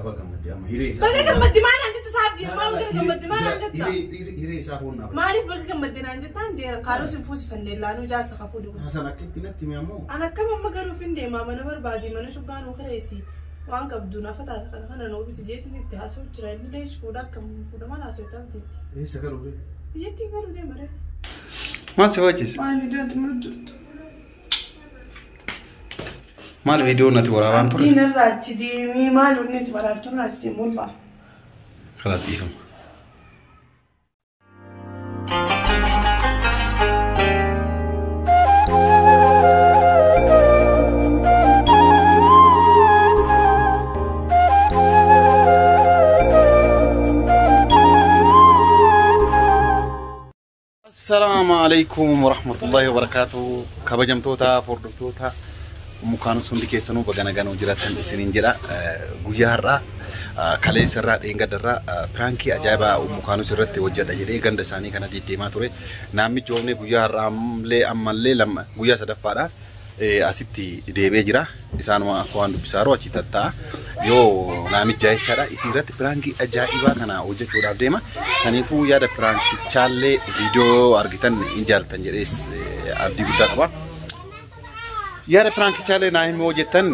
Aba gammadde amma hiree isaa. Baga gammaddi maal naan jetta saabdii maal baga gammaddi maal naan jetta? Hiree isaa foon naa. Maaliif baga gammaddi naan jetta jeera kaaloo sin fuusifannee laanuu jaarsa kafuu dhugu. Hasan akkitti natti hime ammoo. An akkam amma galuuf hin deemaa mana barbaadii mana shuggaa nuu kireessi waan qabdu nafa taate kana kana nuu biti jeetiin itti haasa'u jira inni lees fuudha akkam fuudha maal haasa'u taabdiiti. Eessa galuuf? Biyyattiin galuu deema ree. Maal si hojjise? Maal viidiyoon itti mul'atu jirtu? Maal viidiyoo natti waraabaan ture? Abdiin irraa achi deemii maal inni itti maraartu irraa achi deemu wallah. Kalaas dhiifama. Assalaamu alaikum warahmatullahi wabarakatuh. Kabajamtoota hordoftoota mukaanus hundi keessanuu baga nagaan jiraattan isiniin jedha. Guyyaa har'aa kaleessa irraa dheengadda irraa piraankii ajaa'ibaa mukaanus irratti hojjedha jedhee ganda isaanii kana deddeemaa ture. Naamni joofnee guyyaa har'aa ammallee ammallee lama guyyaa sadaffaadha. Asitti deebi'ee jira. Isaanuma akka waan dubbisaa jiru achi tatta'a. Yoo naamichaa jechaadha. Isin irratti piraankii ajaa'ibaa kana hojjechuudhaaf deema. Saniifuu yaada piraankichaallee viidiyoo argitan hin jaallattan jedhees abdii guddaa qaba. Yaada piraankichaallee naa himuu hojjettan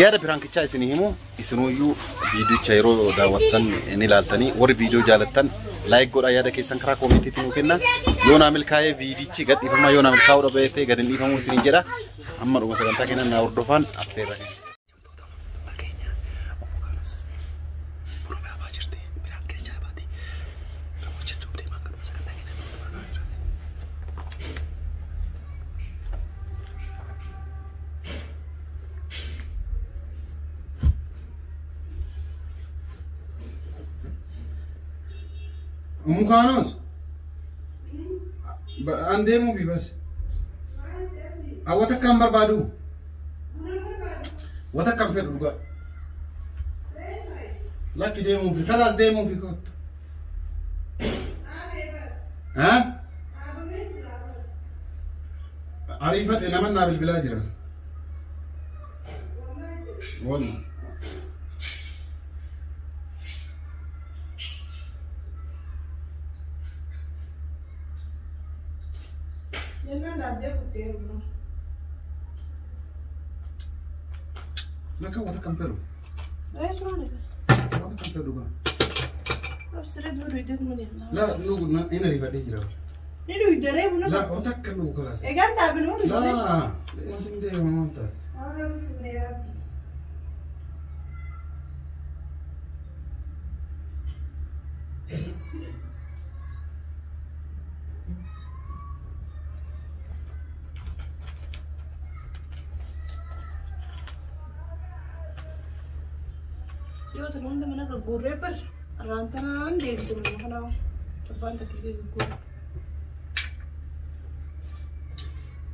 yaada piraankichaa isin himu isinuyyuu viidiyocha yeroo daawwattan ni ilaaltanii warri viidiyoo jaalattan like godhaa yaada keessan karaa koomentiitti nuu kenna. Yoo naa milkaa'ee viidichi gad dhiifama yoo naa milkaa'uu dhabe ta'e gad hin dhiifamuu isiniin jedha. Amma dhuma sagantaa kennan naa hordofaan affeerra kenna. Mukaanos an deemuufi bas. Wata akkam barbaadu? Wata akkam fedhu dhugaa? Lakki deemuufi kalaas deemuufi kottu. Ariifadhe nama naa bilbilaa jira. Wallah. Jennaan dhaabdee kuttee heerumna. Lakka wata akkam fedhu? Ees maal egaa? Wata akkam fedhu dhugaa? Absiree dura hiddeet malee. La nugu hin ariifadhee jira. Ni dhuydaree buna La tokko. wata akkam dhugu kalaas. Egaan dhaabin moo dhuydaree? La isin deema maal taate? Waan garuu simree yaabdi. Yoo ta'u hunda mana gagguurree bar irraan deebisee mana kanaa torbaan takka illee gagguurre.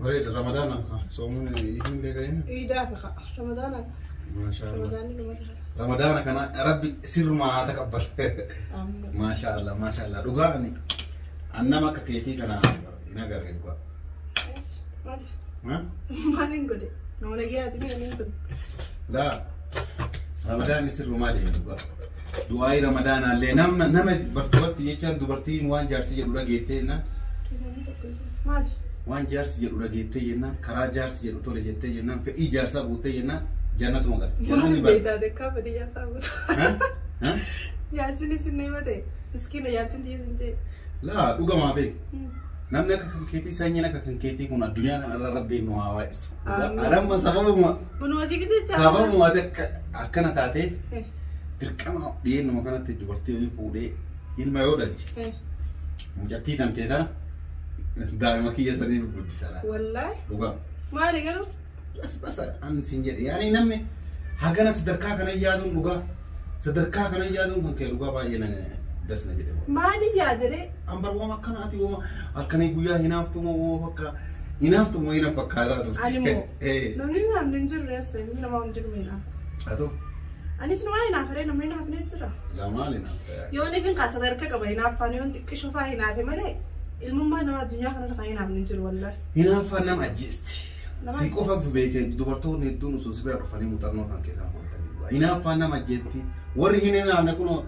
Bareeda Ramadaana soomuun hin beekamu. Iidaa fi haa Ramadaana. Maashaa Allah. Ramadaanni dhumate haa. Ramadaana kana Rabbi sirrumaa haa taqabbal. Amiin. Maashaa Allah maashaa Allah dhugaa ani an nama akka keetii kana hin agarre dhugaa. Maaliif? Maaliin godhe? Nama nagayaati mi'a inni tun. Laa Ramadaanni sirrumaa deema dhugaa. Du'aayi Ramadaanaallee namna nama dubartii jechaan dubartiin waan jaarsi jedhu dhageettee jennaan Namni tokko isa. Maali? waan jaarsi jedhu dhageettee jennaan karaa jaarsi jedhu tole jettee jennaan fedhii jaarsaa guuttee jennaan jannatuma galti. Maali Jannatni bara. beektaa dekkaa fedhii jaarsaa guutuu. Jaarsin isin nama ta'e miskiina jaartin tiyya isin ta'e. Laa dhugamaa beeku. Namni akka kan keetii sanyiin akka kan keetii kun addunyaa kanarra rabbiin nu haa waa'isu. Amiin. Anamma sababuma Bunuma si jecha. sababuma ati akka akkana taateef dirqama dhiyeennuma kanatti dubartii wayii fuudhee ilma yoo dhalche mucattii tamtee tana daa'ima kiyya sanii guddisa laa. Wallaahi. Dhugaa. Maali garuu? Bas bas an siin jedhe yaani namni hagana sadarkaa kana yaaduun dhugaa sadarkaa kana yaaduun kan kee dhugaa baay'ee na das na jedhe. Maali yaadiree? An bar wama akkanaati wama akkana guyyaa hinaaftuma wama bakka hinaaftuma hina fakkaataa turte. Ani moo? Namni naafni hin jiru rees namni nama hundi dhuma hinaafa. Haa Anis numa hinaafaree namni naafni hin jira. Lamaan hinaafta. Yoo nifin kaa sadarkaa qaba hinaaffaan yoon xiqqishoo faa hinaafe malee ilmummaa nama addunyaa kanarra kan hinaafni hin jiru wallaahi. Hinaaffaan nama ajjeesti. Nama Si qofa beekee dubartoonni hedduun osoo si bira dhufanii muuxannoo kan kee kana fudhatanii dhugaa. Hinaaffaan nama ajjeefti. Warri hin hinaafne kunoo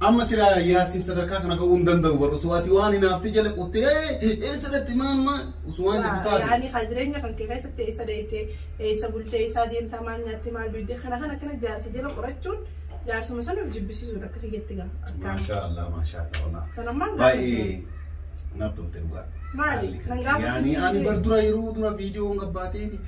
amma silaa Yaasiin sadarkaa kana ga'uu hin danda'u bar osoo ati waan hinaaftee jala qottee eessa maal maal osoo waan jettu taate. Yaani haa jireenya kan kee keessatti eessa dheeyitee, eessa bultee, eessa deemtaa, maal nyaattee, maal dugdee, kana kana kana jaarsa jala qorachuun jaarsuma sanuuf jibbisiisuudha akka kiyyatti gaa. Maashaa Allah, maashaa Allah, walaa. Sanammaan Baay'ee naaf tolte dhugaa. Maali? Nan gaafatu Yaani ani si- bar dura yeroo dura viidiyoon gabbaateeti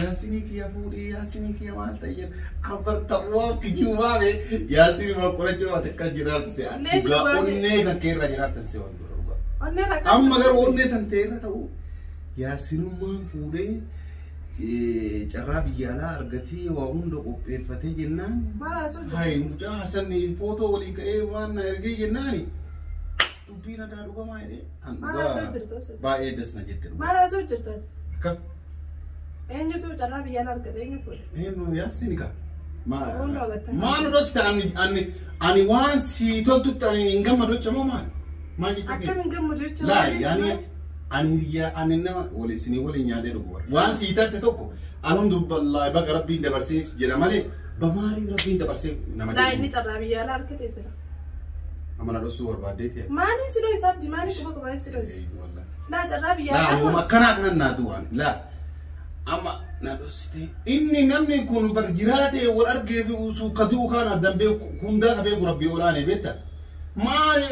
Yaasinii kiyya fuudhee, Yaasinii kiyya maal ta'e jedha kan bar ta'uu kijibaa be Yaasinii ma qorachuu ati akka jiraatu se Leeshi dhugaa dhugaa onnee kan kee irra jiraatan se waan dura dhugaa. Onnee rakkaa Amma garuu onnee tan ta'e irra ta'u Yaasinummaan fuudhee carraa biyya alaa argatee waa hunda qopheeffatee jennaan. Maal haasoo jirta? Hai, mucaa Hasan footoo waliin ka'ee waan na ergee jennaani. Dubbiin adaa dhugamaa jedhee. An Maal dhugaa haasoo jirta osoo? baay'ee das na jette dhugaa. Maal haasoo jirta? Akkam? Eenyutu carraa biyya alaa argate, eenyu fuudhe? Eenyu Yaasiin ka? Hundi argatta. Maal dhosita ani waan si toltutti ani hin gammadu jecha moo maal? Maal jechuu Akkam hin gammadu jecha? Laa, yaani ani hiriyaa ani nama wali isinii waliin nyaadhee dhugu bara. Waan sii taate tokko alhamdulillah baga rabbiin dabarseef jedha malee bamaaliif rabbiin dabarseef nama Laa, inni jedhu. carraa biyya alaa argate sila. Amma na dhoksuu barbaaddeeti. Maaliin si dhoysa abdi? Maaliin quba qabaa si dhoysa? Laa, carraa biyya Laa, alaa. uuma akkanaa kanan naa du'an. Laa, amma na dhoksite. Inni namni kun bar jiraate wal argee fi usuu ka du'u kaan addan beeku hundaa ka beeku rabbii olaanee beekta. Maali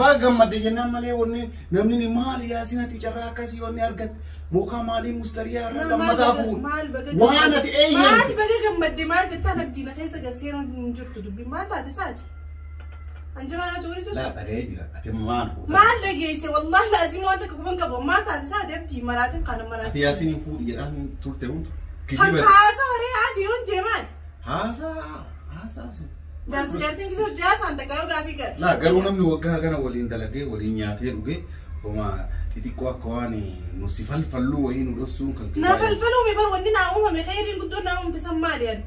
baga gammadde jennaan malee wanni namni ni maali Yaasiin ati carraa akkasii wanni argatte muka maalii mustariyaa irraa lammataa fuudhu. Maal baga Waan ati Maal eeyyamte. baga gammadde maal jettaan abdii na keessa garsee hin jirtu dubbi maal taate saati? Anjama naa cuuri jirtu. Laa, dhaga'ee jira. Ati maal goota? Maal dhageesse? Wallahi laazim waan takka quban qabu. Maal taate saati abdii maraatiin kana Ati maraatiin. Yaasiin hin fuudhi jedhaan turte hundu. Kan kaasa horee ati yoon jee maal? Haasaa haasaa sun. Jaarsi jaartiin kisoo jaasaan takka yoo gaafii gala. Laa, garuu namni waggaa kana waliin dalagee, waliin nyaatee dhugee, homa xixiqqoo akka waan nu si falfalluu wayii nu dhossuun kan Na falfaluumi bar, wanni naa uumame khayriin guddoon naa uumte san maali ani?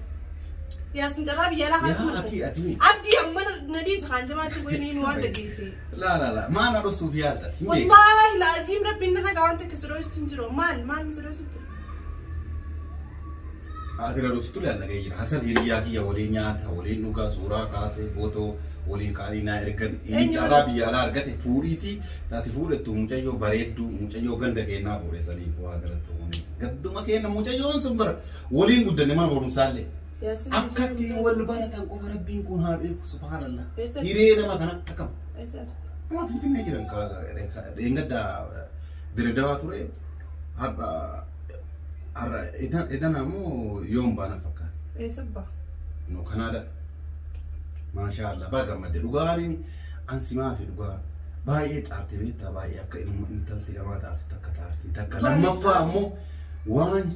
Yaasin carraa biyya alaa Yaa haa akii ati. Abdii amma na dhiisa kan jamaatti goyni waan dhageesse. Laa laa laa, maal na dhossuuf yaalta? Hin beeku. Wallahi laazim rabbiin irra waan takka si dhoysutu hin jiru. Maal maal si dhoysutu jira? Ati na dhossutu laan dhaga'ee jira. Hasan hiriyaa kiyya waliin nyaata, waliin dhugaa, suuraa kaasee, footoo waliin kaanii naa ergan. Inni Eenyu? carraa biyya alaa argate fuudhiiti. Taati fuudhettu mucayyoo bareedduu, mucayyoo ganda keenyaa fuudhe saniif waa galatoomne. Gadduma keenya mucayyoon sun bara waliin guddanne mana barumsaallee. Yaasin Akkatti wal baratan qofa rabbiin kun haa beeku, subhaanallah. Eessa? Hiree nama kana akkam. Eessa jirti? Nama Finfinnee jiran dheengadda Diredawaa ture, har'a har'a edana immoo yoom baana fakkaata. Eessa ba'a? No, Kanaada. Maashaa Allah, baga gammadde dhugaaniin ansimaa fi dhugaa baay'ee xaarte beektaa, baay'ee akka intalti namaa taatu takka taarte takka lammaffaa ammoo waan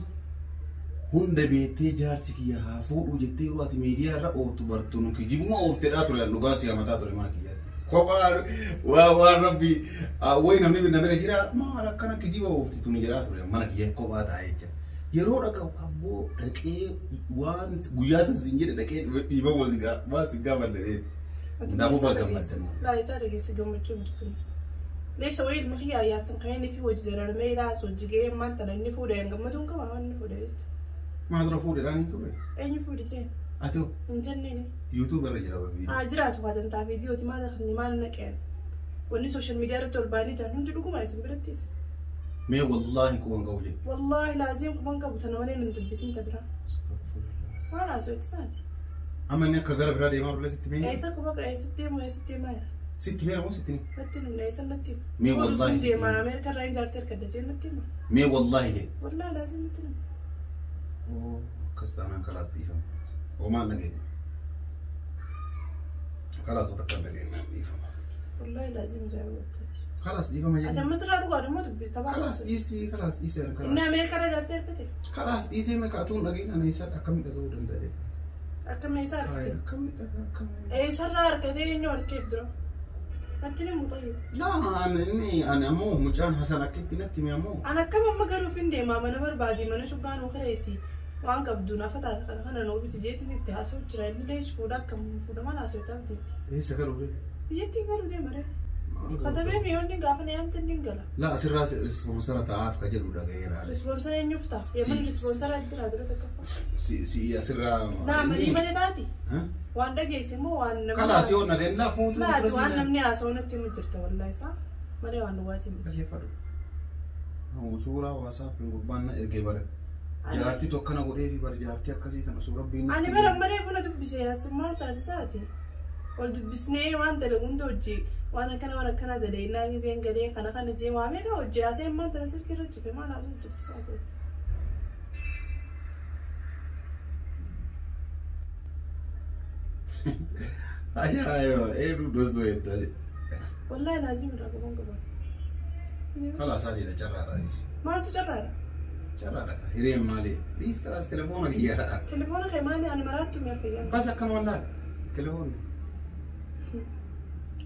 hunda beektee jaarsi kiyya haa fuudhu jettee yeroo ati miidiyaa irra ooftu bartu nu kijibuma ooftedhaa ture, dhugaa si hamataa ture mana kiyyaatti. Kophaa waa waan rabbi wayi namni na bira jira maal akkana kijiba oofti tuni jedhaa ture mana kiyya kophaa taa'ee jecha. Yeroo dhaqa'u abboo dhaqee waan guyyaa san siin jedhe dhaqee dhiibama si waan si gaafanne. Kanaafuu baga gammadde. Laa, isaa dhageesse gammachuu miti sun. Leesha wayii ilma kiyyaa Yaasin kan inni fi hojii dararmee ilaas hojii ga'ee maal tana inni fuudhee hin gammaduun qaba waan inni fuudhee jecha. Maa dura fuudhedhaan hin turre? Eenyu fuudhi jeen? Ati hoo? Hin jenneeni. YouTube irra jira viidiyoo. Haa jiraatu, haa dantaa viidiyooti maal akkanni maal naqeen. Wanni social media irratti ol ba'anii jiran hundi dhuguma isin birattis. Mee wallaahi quban qabu jedhe. Wallaahi laaziim quban qabu, tana malee hin dubbisin ta biraa. Maal haasoo itti isaati? Amma inni akka gara biraa deemaa turre sitti mee? Eessa quba eessatti deemu, eessatti deemaa jira? Sitti meera moo sitti? Natti himne, eessa natti hima? Mee wallaahi sitti deemaa hima. Ameerikaa irraa hin jaartee harka dachee natti hima. Mee wallaahi jedhe. Wallaahi laaziim natti hima. Oo, akkas taanaan kalaas dhiifama. Homaan dhageenya. Kalaas takka hin dhageenyaan dhiifama. Wallaahi laaziim jaallatati. Kalaas dhiifama Ati jedhe. amma sirraa dhugaa dhimma dubbii taphaa. Kalaas dhiistii, kalaas dhiisee Inni kalaas. Ameerikaa irraa jaartee harkate. Kalaas dhiisee meeqa atuun dhageenya ana eessa akkamitti dhaga'uu danda'a? Akkam eessa Hayi, harkate? akkamitti dhagaa akkamitti? Eessarraa harkatee, eenyu harkeef dura? Natti ni muxayyo. Laa, ani inni ani ammoo mucaan Hasan akkitti natti hime ammoo. An akkam amma galuuf hin deemaa mana barbaadi, mana shuggaa nuu kireessi, waan qabdu nafa taate kana kana nuu biti jeetiin itti haasoo jira. Inni lees fuudha akkam fuudha maal haasoo taabteeti. Eessa galuuf? Biyyattiin galuu deema ree. Katabee mi'oonni gaafa na yaamte ni gala. Laa asirraa ispoonsara ta'aaf ka jedhu dhagayeera. Rispoonsara eenyuuf ta'a? Yemen rispoonsara jira dura takka. Si asirraa. Naa marii malee taati. Waan dhageesse immoo waan namni. Kalaas yoo nageen laa fuutuu. Laati waan namni haasa'u natti himu jirta wallaahi isaa malee waan dhugaatii miti. Dhaggeeffadhu. Suuraa waasaappiin gubbaan na ergee bare. Jaartii tokko na godhee fi bare jaartii akkasii tana suuraa rabbiin. Ani bara malee buna dubbisee as maal taate isaati? Wal dubbisnee waan dalagu hunda hojii waan akkana dalagnaa giseen galee kana kana jee waa meeqa hojii haasa'e maal tana silkii irra cufe maal haasa'u jirti isaati? Ajaa'iba! Eeduu dosoo hedduu. Wallaahi laazim irraa qaban qaban. Kalaas adiidha carraadhaanis. Maaltu carraadha? Carraadha. Hireen maali? Dhiis kalaas telefoona kiyyaadha. Telefoona kee maali? Ani maraattu mi'a fayyada. Bas akkana wallaahi. Telefoonni.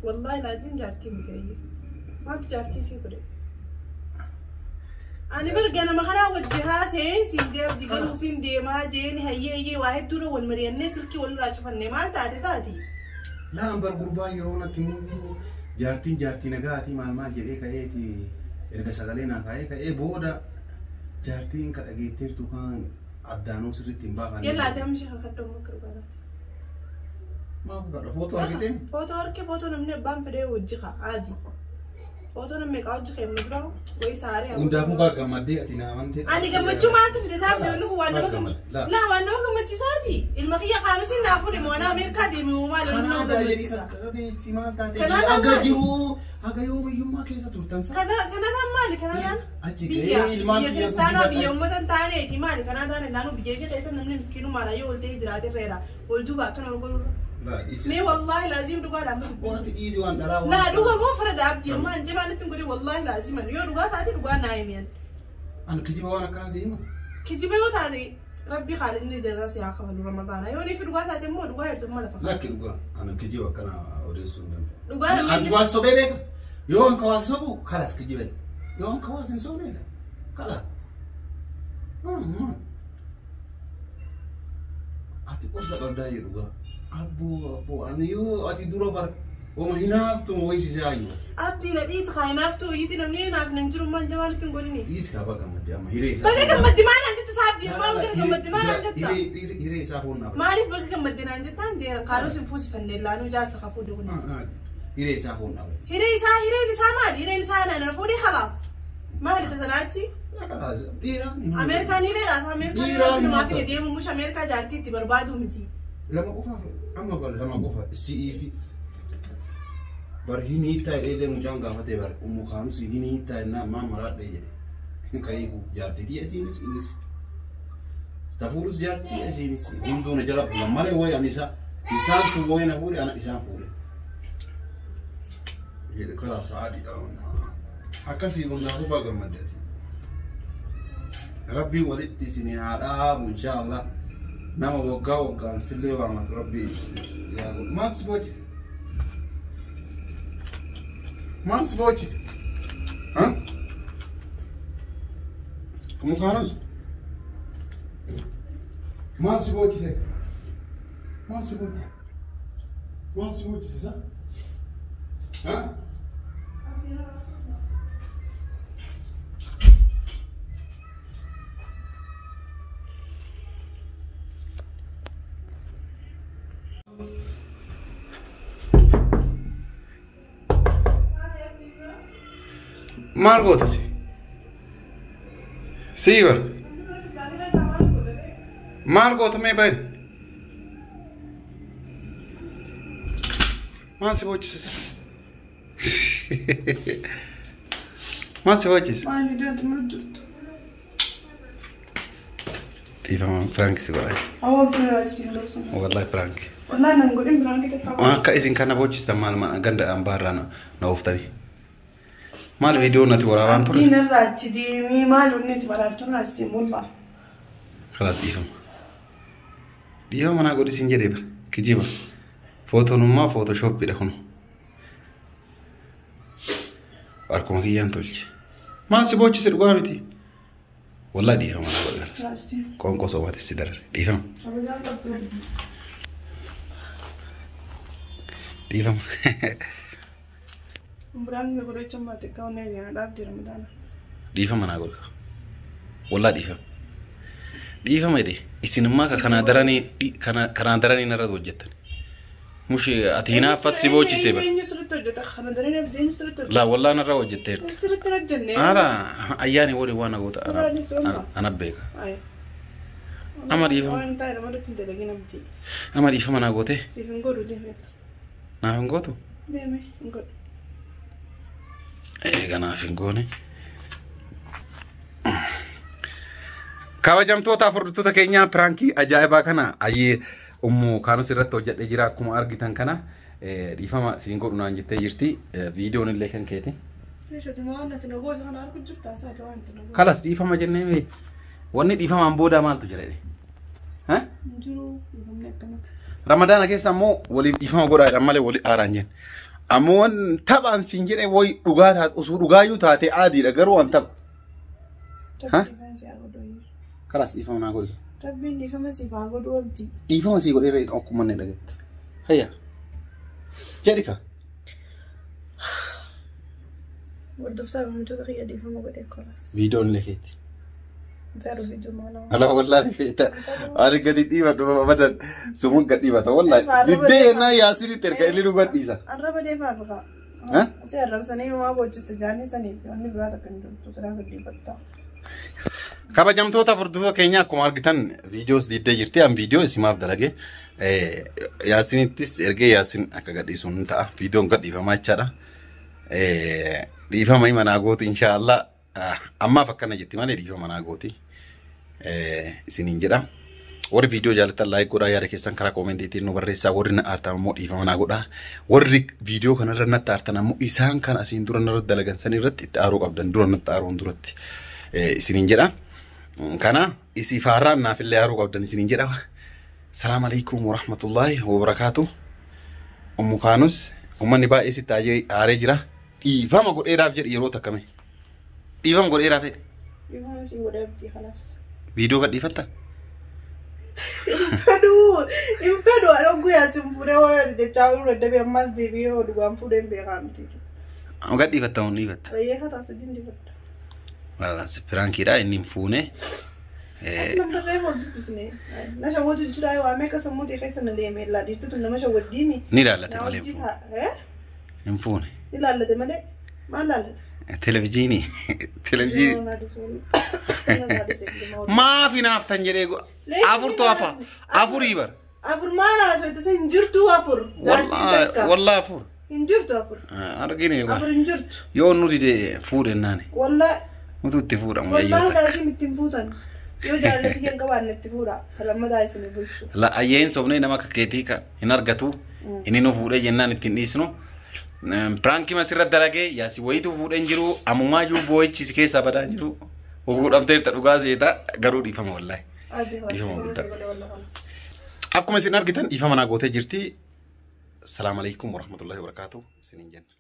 Wallaahi laazim jaartii miti ayyee. Maaltu jaartii sii godhe? Ani bar ganama kanaa wajji haasa'ee siin jee abdi galuufiin deemaa jeeni hayyee hayyee waa hedduudha wal mari'annee silkii walirraa cufannee maal taate isaati? Laan bar gurbaa yeroo natti immoo jaartiin jaartii nagaatii maal maal jedhee ka'eeti erga sagalee naa ka'ee ka'ee booda jaartiin ka dhageetteertu kan addaanuu sirriitti hin baafanne. Yalla ati amma ishee kakadhu amma akka dhugaa taate. Maal kakadha footoo argiteen? Footoo arge footoo namni abbaan fedhee hojii kaa aadi. Footoo namni meeqaa hojii kee amma dura wayii saaree. Hundaafuu baga gammaddee ati naa amantee. Ani gammachuu maaltu fide isaa abdiin kun waan nama Laa. Laa waan nama gammachiisaati. Ilma kiyya kaanusin naa fuudhe moo ana Ameerikaa deeme moo maal nama Kanaadaa jedhii gammachiisa. qaqqabeessi maal taate? Kanaadaa Haga maali? jiruu haga yoomiyyummaa keessa turtan sa. Kanadaan maali? Kanadaan Achi biyya gahee ilmaan biyya biyya kiristaanaa guddifadha. biyya uummata hin taaneeti maali? Kanadaan naannoo biyya kee keessa namni miskiinummaadhaan yoo ol ta'ee jiraate irreera. Ol duuba akkana ol godhurra. Laa dhiisi. Mee wallaahi laaziim dhugaadhaan amma dubbii. Wanti dhiisi waan dharaa waan. Laa dhuga moo farada abdii ammaa hin jabaan itti hin godhin wallaahi laaziman yoo dhugaa taate dhugaa naa himiyan. Ani kijiba waan akkanaa si hima. Kijiba yoo taate rabbi khaalinni jazaa si haa kafalu ramadaana yoo nifi dhugaa taate immoo dhugaa hirtu mala fafa. Lakki dhugaa ani kijiba akkana odeessuu hin danda'u. Dhugaa namni Ani waan sobee beeka. Yoo an kawaas sobu kalas kijiba. Yoo an kawaas hin sobne kala. Ati qorsa qabdaa jedhu dhugaa. Abboo abboo ani yoo ati dura bar oma hinaaftu wayii sisaayu. Abdii na dhiisi haa hinaaftu iyyiti namni naaf nan jiru maal jabaan itti hin godhini. Dhiisi kaaba gammadde amma hiree isaa. Baga gammaddi maal naan jetta isaa abdii maal baga gammaddi maal naan jetta. Hiree isaa foon dhaabate. Maaliif baga gammaddi naan jettaan jeeran kaalos hin fuusifannee laanuu jaarsa ka fuudhe kun. Hiree isaa foon dhaabate. Hiree isaa hireen isaa maali hireen isaa naan fuudhe halaas. Maali tatanaachi? Dhiiraan. Ameerikaan hireedhaas Ameerikaan Dhiiraan hireedhaas mata. fide deemu mush Ameerikaa jaartii itti barbaadu miti. Lama qofa amma bar lama qofa si'ii fi bar hin hiittaa jedhee mucaan gaafatee bar ummu kaanus hin hiittaa jennaan maan maraadhee jedhe. Kayiku jaartitii isiinis innis tafuurus jaartitii isiinis hunduu na jala bulan malee wayi ani isa isaan tun wayi na fuudhe ana isaan fuudhe. Jedhe karaa sa'aadhiidha. Akkasii hundaafuu baga gammaddeeti. Rabbiin walitti isin haa dhaabu inshaallah. Nama waggaa waggaan sillee waamatu rabbi si haa godhu. Maal si boocise? Maal si boocise? Ha? Mukaanus? Maal si boocise? Maal si boocise? Maal si boocise sa? Ha? Maal goota si? Sii bar. Maal goota mee bari? Maal si boocise? Maal si boocise? Maal viidiyoon itti mul'atu jirtu? Dhiifama prank si godhaa. Awwa bira itti mul'atu. Wallahi prank. Wallahi nan godhin biraan kita Waan akka isin kana boochistan maal maal ganda ambaarraa na ooftanii. Maal viidiyoo natti waraabaan ture? Abdiin irraa achi deemii maal inni itti baraartu irraa achi deemu wallah. Kalaas dhiifama. Dhiifama naa godhi siin jedhee bara. Kijiba. Footoon immoo footoshooppiidha kun. Harkuma kiyyaan tolche. Maal si boochise dhugaa miti? Wallahi dhiifama naa godhi galas. Irraa achi deemu. Qoonqoo sobaatti si darare. Dhiifama. Kabajaan qabdu. Dhiifama. Biraan godhachuun baate akka onnee deemuudhaaf jira madaala. Dhiifama naa godha. Wallaa dhiifama. Dhiifama jedhe isinimmaa ka kanaa daranii kanaa daranii narra hojjettan. Mushi ati hinaaffat si boochisee bara. Eenyu sirriitti hojjeta? Kana daranii abdii eenyu sirriitti hojjeta? Laa wallaa narra hojjetteerti. Sirriitti hin hojjenne. Ara ayyaani waliin waan goota Duraanis waluma. ana beeka. Ayi. Amma dhiifama. Waan taa'e namarratti hin dalagin abdii. Amma dhiifama naa goote Siif hin godhu deeme. naaf hin gootu. Deeme hin godhu. Eega naaf hin goone. Kabajamtoota hordoftoota keenyaa piraankii ajaa'ibaa kana ayyee Ummu Kaanus irratti hojjedhee jira akkuma argitan kana dhiifama siin godhu naan jettee jirti viidiyoon illee kan keeti. Meeshaatuma waan ati na goota kana argu jirta saati waan ati na goota. Kalas dhiifama jennee mee wanni dhiifamaan booda maaltu jira jedhe. Hin jiru dhiifamni akkana. Ramadaana keessa ammoo waliif dhiifama godhaa jedhan malee walii aaraan jenne. Ammoo waan taphaan siin jedhe wayi dhugaa taate osoo dhugaayyuu taate aadiidha garuu waan tapha. Rabbi dhiifama si haa godhu. Kalas dhiifama naa godhe. Rabbiin dhiifama siif haa godhu abdii. Dhiifama sii godheera akkuma inni dhageettu. Hayya. Jedhi ka. Hordoftoota wantoota kiyya dhiifama godhee kolas. Viidiyoon illee keeti. Garuu viidiyoo maal nama. Ala wallaahi feeta. Ani gadi dhiifadhu abadan sumuun gad dhiifata wallaahi. Diddee yennaa yaasinitti erga inni nu gad dhiisa. Arraba deemaa fi kaa. Ha? Ati arrabsanii maa boojjiste jaanii saniif wanni biraa takka hin jirtu silaa gad dhiifatta. Kabajamtoota hordoftoota keenya akkuma argitan viidiyoos diddee jirti. An viidiyoo isimaaf dalage. Yaasinittis ergee yaasin akka gadhiisu ni ta'a. Viidiyoon gad dhiifamaa jechaadha. Dhiifama hima naa gooti inshaallah. Ammaaf akkana jetti malee dhiifama naa gooti. Isiniin jedha. Warri viidiyoo jaallattan like godhaa yaada keessan karaa koomentiitiin nu barreessaa warri na aartan ammoo dhiifama naa godhaa. Warri viidiyoo kanarra natti aartan ammoo isaan kan asiin dura narra dalagan san irratti itti aaruu qabdan dura natti aaruun duratti isiniin jedha. Kana isii faarraan naafillee aaruu qabdan isiniin jedha. Salaam alaikum warahmatullaahi wabarakaatu. Ummu Kaanus uummanni baay'ee sitti aaree jira. Dhiifama godheeraaf jedhi yeroo takkame. Dhiifama godheeraaf jedhi. Dhiifama si godhee abdii kalaas. Viidiyoo gadhiifatta? Hin fedhu hin fedhu ani oguu yaasin fuudhee waa jechaa jiru dadhabee ammas deebi'ee yoo dhugaan fuudhee hin beekaa miti. Gadhiifatta moo dhiifatta? Bayyee karaa sadiin dhiifadha. Walaas piraankiidha inni hin fuune. As nambarree wal dubbisne. Na shawwatu jira waa meeqa sammuu ta'e keessa na deeme laa dhiirti tun nama shawwaddiimi. Ni ilaallate Na malee hin hojii fuune. isaa Hin fuune. ni laallate malee maal laallate? Televizyiinii. Televizyiinii. Maaf hinaaftan jedhee afurtu hafa. Afurii bar. Afur maal haasofte isa hin jirtu afur. Wallaa afur. Hin jirtu afur. Argine Afur hin jirtu. yoo nu dide fuudhennaani. Wallaa Nutu itti fuudhamu wallaa yayyoo takka. laazim ittiin fuutan. Yoo jaallati kan qabaanne itti fuudha. Talammataa isin bulchu. La ayyeen sobnee nama akka keetii ka hin argatu. Inni nu fuudhee jennaan ittiin dhiisnu. Piraankii masirra dalagee yaasi wayitu fuudheen jiru ammumaa jiru boo'ichi si keessaa badaa jiru. Fuudhamteerta dhugaa seeta garuu dhiifama wallaahi. Ati Dhiifama guddaa. wallaa kanas. Akkuma isin argitan dhiifama naa gootee jirti. Salaam alaikum warahmatullahi wabarakaatu isiniin jenna.